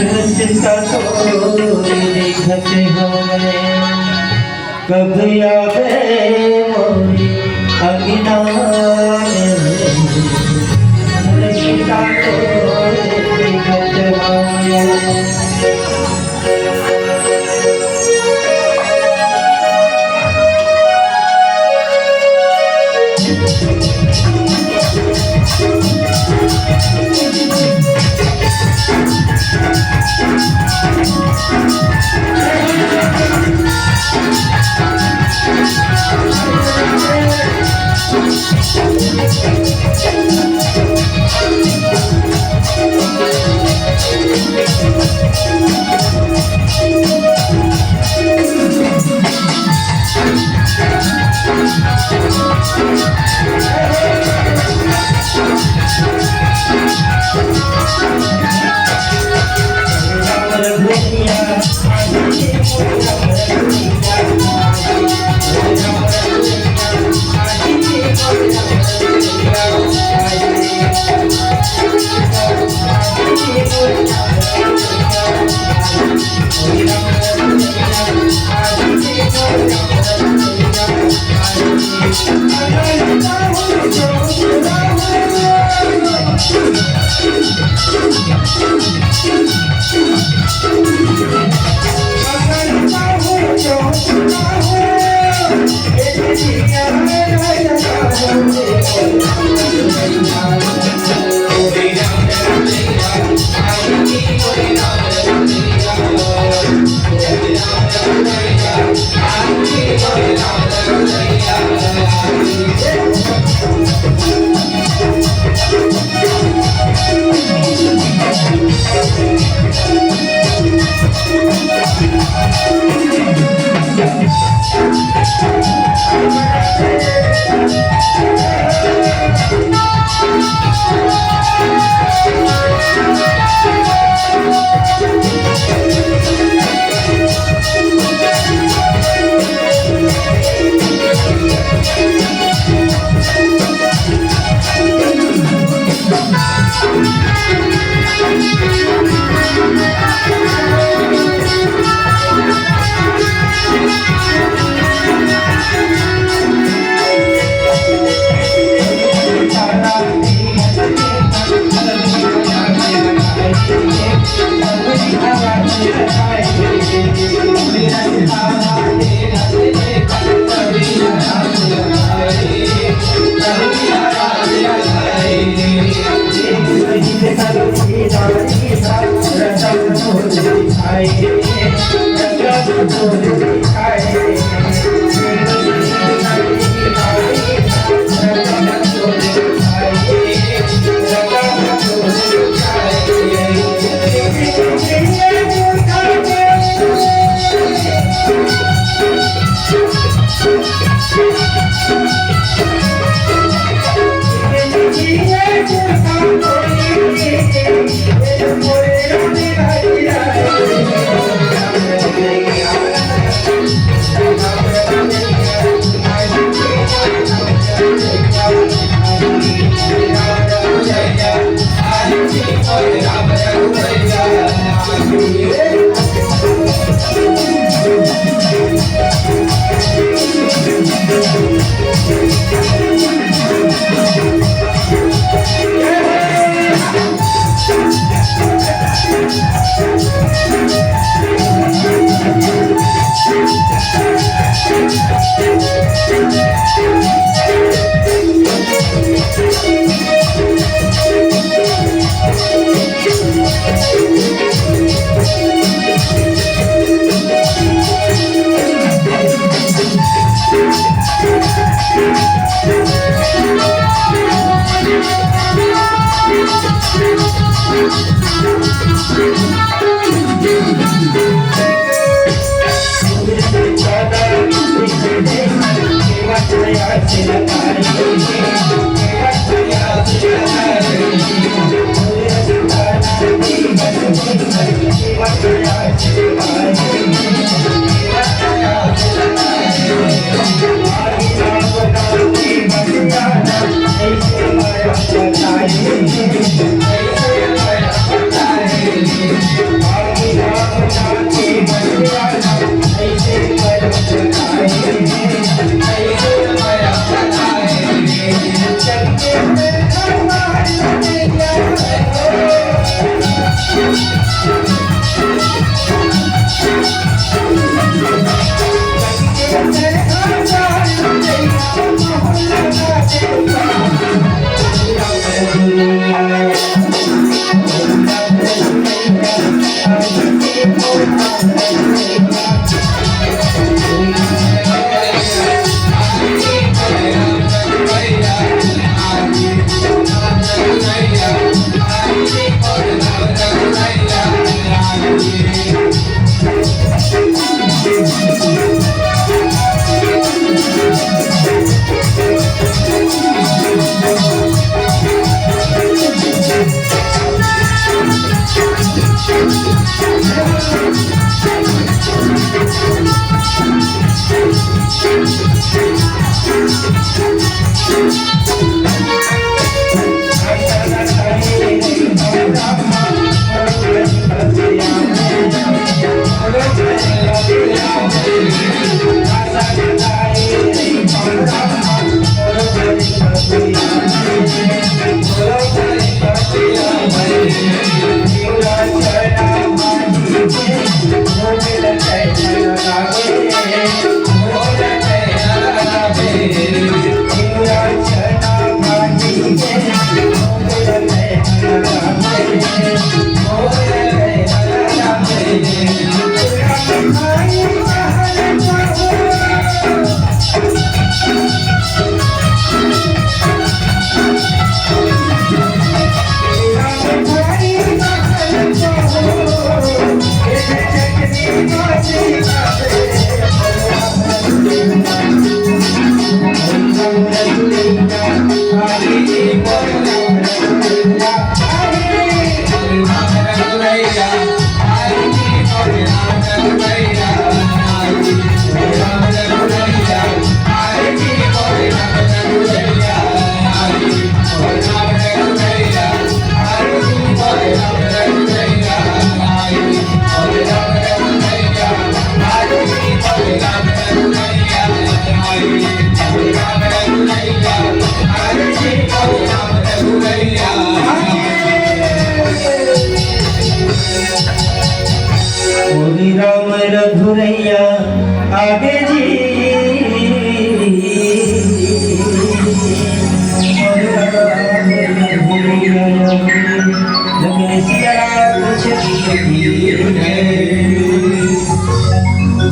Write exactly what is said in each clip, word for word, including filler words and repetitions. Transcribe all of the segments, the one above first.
रस्ता तोर देखत होए, कब आबे मोरी अंगना में। रस्ता तोर देखत होए।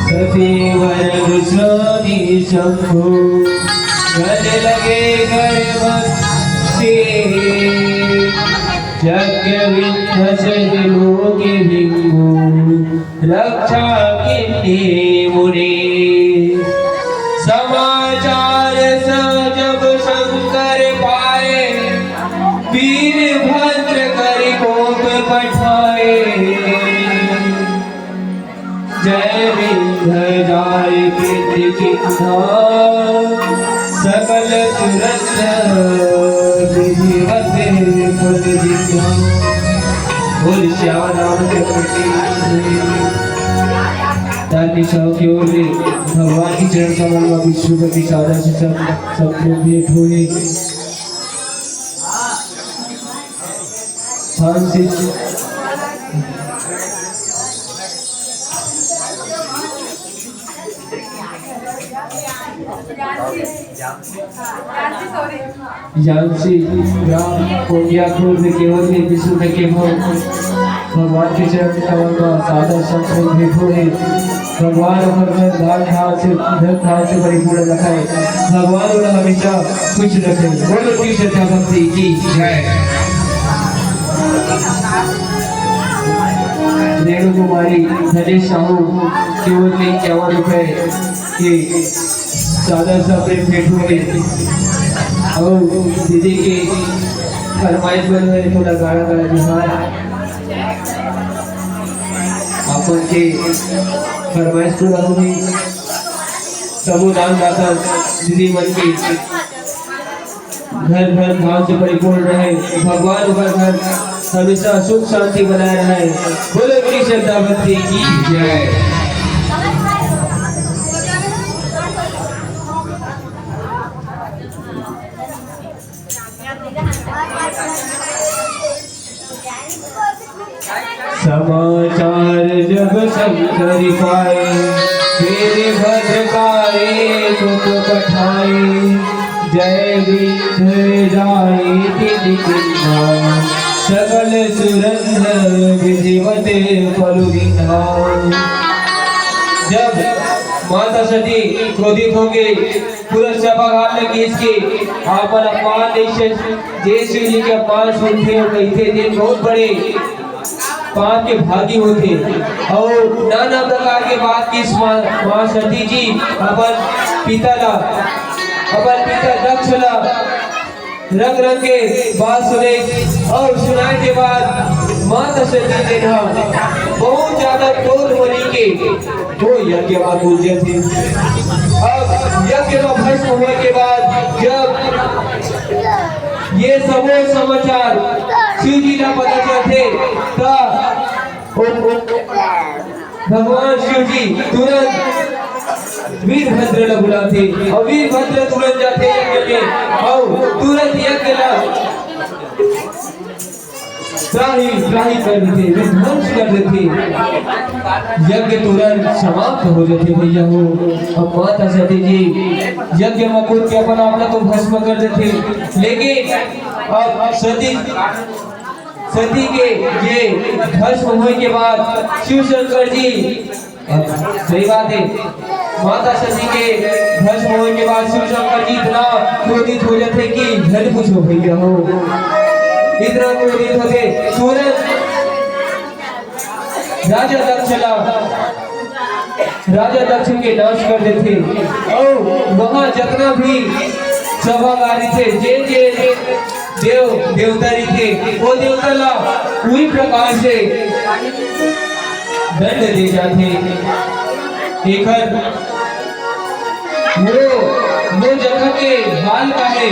सती वरद स्वामी शंभु, गद लगे गर्भ से, यज्ञ विध्वंस लोक भृंगु, रक्षा कीन्हे मुने। समाचार सह जब शंकर पाए, वीरभद्र करि कोप पठाए। जय विंध्य जाय कीर्ति किन्हा, सकल सुरत विधिवत फल जिन्हा। बोल श्याम रामचंद्र की जय। दान दिशाओं की ओर ले भगवान की चरण कमल में विष्णुपति सादा से सब, सब लोग भेंट हुए। ध्यान से, ध्यान से, ग्राम कोंडिया खुर्द केवल के विष्णु के केवल भगवान के चरण कमल में सादा सब लोग भेंट हुए। भगवान ओकर घर धान धान से, धन धान से परिपूर्ण रखे। भगवान ओला हमेशा खुश रखे। बोलो की श्रद्धा भक्ति की जय। रेणु कुमारी, धनेश साहू, केवल ने इक्यावन रुपए के सादा सा प्रेम भेंट हुए। और दीदी के फरमाइश बन है थोड़ा गाना गाना बिहार। अपन के फरमाइश पूरा होही। समूह दानदाता दीदी मन के घर घर धाम से परिपूर्ण रहे, भगवान ओकर घर हमेशा सुख शांति बनाए रहे। बोलो की श्रद्धा भक्ति की जय। समाचार जब शंकर पाए, वीरभद्र का एक कोप पठाए। जय विंध्य जाय कीर्ति किन्हा, सकल सुरंग विधिवत फल जिन्हा। जब माता सती क्रोधित होके पूरा सभागार में घिस के अपन अपमान नहीं सह, जे शिव जी के अपमान सुनथे अउ कहिथे, "तेन बहुत बड़े पाप के भागी होथे।" अउ नाना प्रकार के बात किस माँ, माँ सती जी अपन पिता ला, अपन पिता दक्ष ला रंग रंग के बात सुने अउ सुनाए के बाद माता सती जी ह बहुत ज्यादा क्रोध होने के वो यज्ञ म घुस जाथे। अब यज्ञ म भस्म होए के बाद जब ये सबो समाचार शिव जी ला पता चलथे, त भगवान शिव जी तुरंत वीरभद्र ला बुलाथे अउ वीरभद्र तुरंत जाथे यज्ञ में अउ तुरंत यज्ञ ला त्राहि, त्राहि कर देथे, विध्वंस कर देथे। यज्ञ तुरंत समाप्त हो जाथे भैया हो। अब माता सती जी यज्ञ म कूद के अपन आप ला तो भस्म कर देथे, लेकिन अब सती, सती के ये भस्म होए के बाद शिव शंकर जी अब सही बात है, माता सती के भस्म होए के बाद शिव शंकर जी इतना क्रोधित हो जाथे कि झन पूछो भैया हो, इतना क्रोधित होथे, तुरंत राजा दक्ष ला, राजा दक्ष के नाश कर देथे। अउ वहाँ जितना भी सभागार थे, जे जे देव देवता रहिथे, वो देवता ला उही प्रकार से दंड दे जाथे। एकर वो, वो जगह के हाल का है,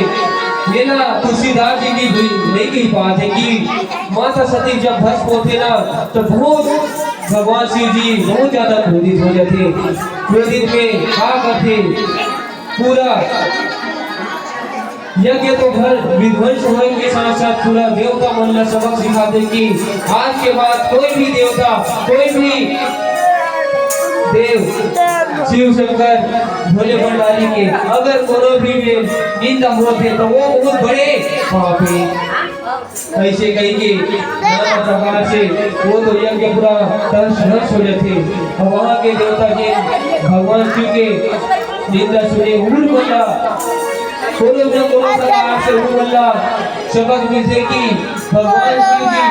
ये ना तुलसीदास जी भी नहीं कह पाते कि माता सती जब भस्म होथे ना, तो बहुत भगवान शिव जी बहुत ज्यादा क्रोधित हो जाथे। क्रोधित में का करथे, पूरा यज्ञ तो घर विध्वंस होए के साथ साथ पूरा देवता मन ला सबक सिखाथे कि आज के बाद कोई भी देवता, कोई भी देव, शिव शंकर, भोले भंडारी के अगर कोनो भी में निंदा होथे तो वो बहुत बड़े पाप है। ऐसे कही के नाना प्रकार से वो तो यज्ञ पूरा तहस नहस हो जाथे। और वहाँ के देवता के भगवान शिव के निंदा सुने, उड़ बोला, कोनो न कोनो प्रकार से उड़ बोला, सबक मिलथे कि भगवान शिव जी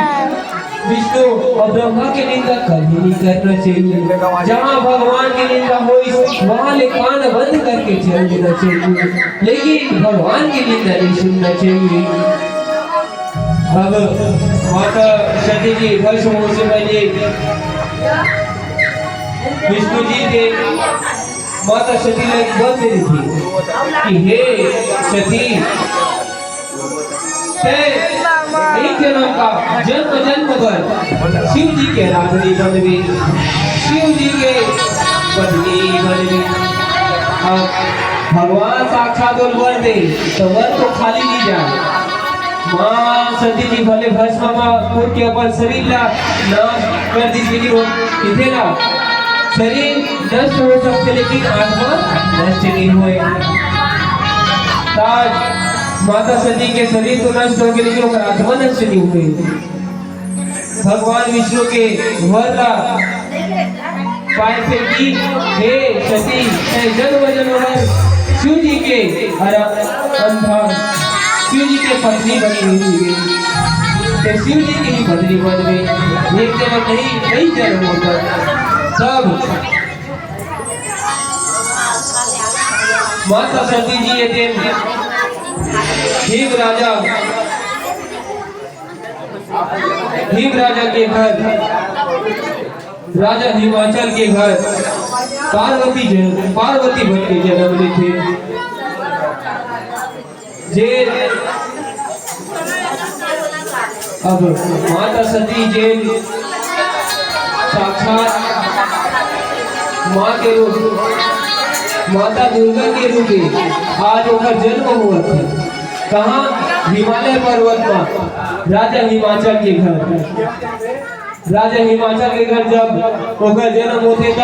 विष्णु और ब्रह्मा के निंदा कभी नहीं करना चाहिए। जहाँ भगवान की निंदा होइस, वहाँ ले कान बंद करके चल देना चाहिए, लेकिन भगवान की निंदा नहीं सुनना चाहिए। अब माता सती जी भस्म होने से पहले विष्णु जी के माता सती ला एक वर दे देथे कि हे सती, तैं एक जन्म का जन्म जन्म भर शिव जी के रागनी बनबे, शिव जी के पत्नी बनबे। अब भगवान साक्षात ओला वर दे, तो वर तो खाली नहीं जाए। माँ सती जी भले भस्म मा कूद के अपन शरीर ला नाश कर दीस, लेकिन वो किथे ला शरीर नष्ट हो सकथे, लेकिन आत्मा नष्ट नहीं होए। आज माता सती के शरीर तो नष्ट हो गए, लेकिन ओकर आत्मा नष्ट नहीं हुए। भगवान विष्णु के वर ला पाए थे कि हे सती, तैं जन्म जन्म भर शिव जी के अरा-, अंधा, शिव जी के पत्नी बन रही है, तैं शिव जी की ही पत्नी बन गई। एक जन्म नहीं, कई जन्म होकर तब माता सती जी ये दिन भीम राजा, भीम राजा के घर, राजा हिमाचल के घर पार्वती जन, पार्वती बन के जन्म लेथे। जे अब माता सती जे साक्षात माँ के रूप, माता दुर्गा के रूप में आज ओकर जन्म हुआ था। कहाँ? हिमालय पर्वत पर, राजा हिमाचल के घर। राजा हिमाचल के घर जब ओकर जन्म होथे, त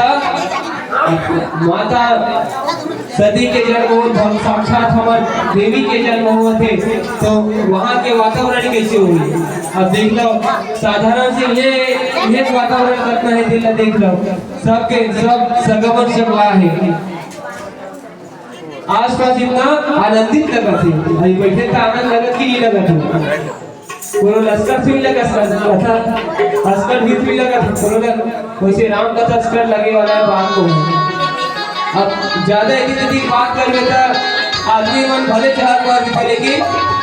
माता सती के जन्म होत, हम साक्षात हमर देवी के जन्म होत हे, तो वहाँ के वातावरण कैसे होही? अब देख लो, साधारण से ये, ये वातावरण कतना हे, तेला देख लो, सबके सब सगमन से बड़ा हे। आसपास इतना आनंदित लगत हे, अभी बैठे त आनंद लगत कि नहीं लगत हे? कोनो लस्कर सुई लगत, कथा अस्कर भी सुई लगत, कोनो लग वैसे राम कथा अस्कर लगे वाला है बात को। अब ज्यादा इतनी अधिक बात करबे त आदमी मन भले चाहत बात करे कि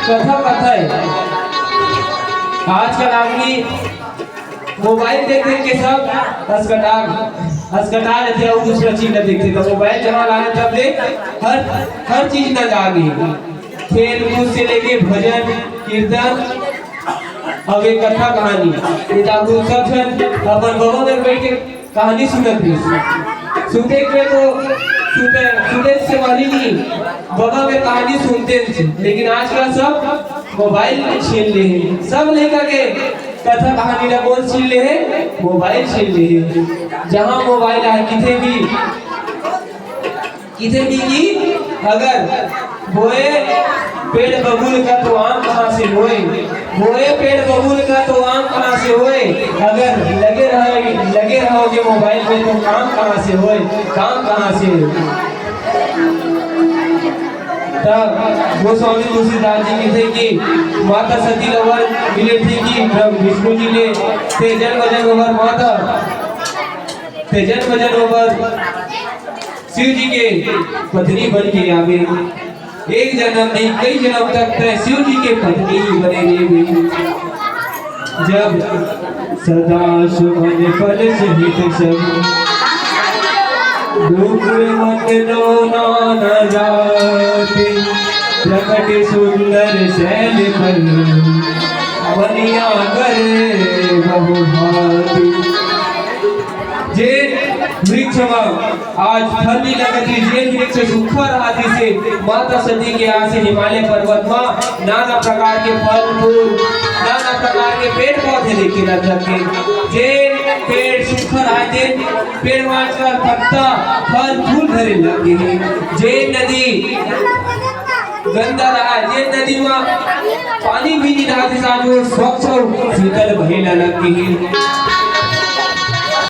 कथा कथा है। आजकल आदमी मोबाइल देख देख के सब अस्कटा, अस्कटा लेथे और दूसरा चीज ला देखथे। तो मोबाइल जहाँ लाने तब ले हर, हर चीज नंदा गे। खेल कूद से लेके भजन, कीर्तन, अब एक कथा कहानी। ये तो आप लोग सब झन अपन बगल में बैठ के कहानी सुनत रहिस। सुते के तो सुते, सुते से वाली नहीं, बगल में कहानी सुनते रहिस। लेकिन आजकल सब मोबाइल में छीन ले हे। सब लइका के कथा कहानी ला कौन छीन ले हे? मोबाइल छीन ले हे। जहाँ मोबाइल आए, किथे भी किथे भी कि अगर बोए पेड़ बबूल का तो आम कहाँ से होए, बोए पेड़ बबूल का तो आम कहाँ से होए, अगर लगे रहे, लगे रहोगे मोबाइल में तो काम कहाँ से होए, काम कहाँ से होए? तब गोस्वामी तुलसीदास जी कथे कि माता सती ला वर मिले थे कि ब्रह्म विष्णु जी ले, ते जन्म जन्म भर माता, ते जन्म जन्म भर शिव जी के पत्नी बन के आवे। एक जन्म नहीं, कई जन्म तक तय शिव जी के पत्नी ही बने रहे। जब सदा सुमन फल सहित सब, दुख मन लो नाना जाति, प्रकट सुंदर शैल पर, बनिया कर बहु भांति। जे वृक्ष म आज फल नहीं लगत हे, जे वृक्ष सूखा रहत हे, माता सती के आस हिमालय पर्वत म नाना प्रकार के फल फूल, नाना प्रकार के पेड़ पौधे लेके रख सके। जे पेड़ सूखा रहत हे, पेड़ म आजकल पत्ता, फल फूल धरे लगे हे। जे नदी गंदा रहा, ये नदी में पानी भी नहीं रहा, आज वो स्वच्छ और शीतल बहे लगत हे।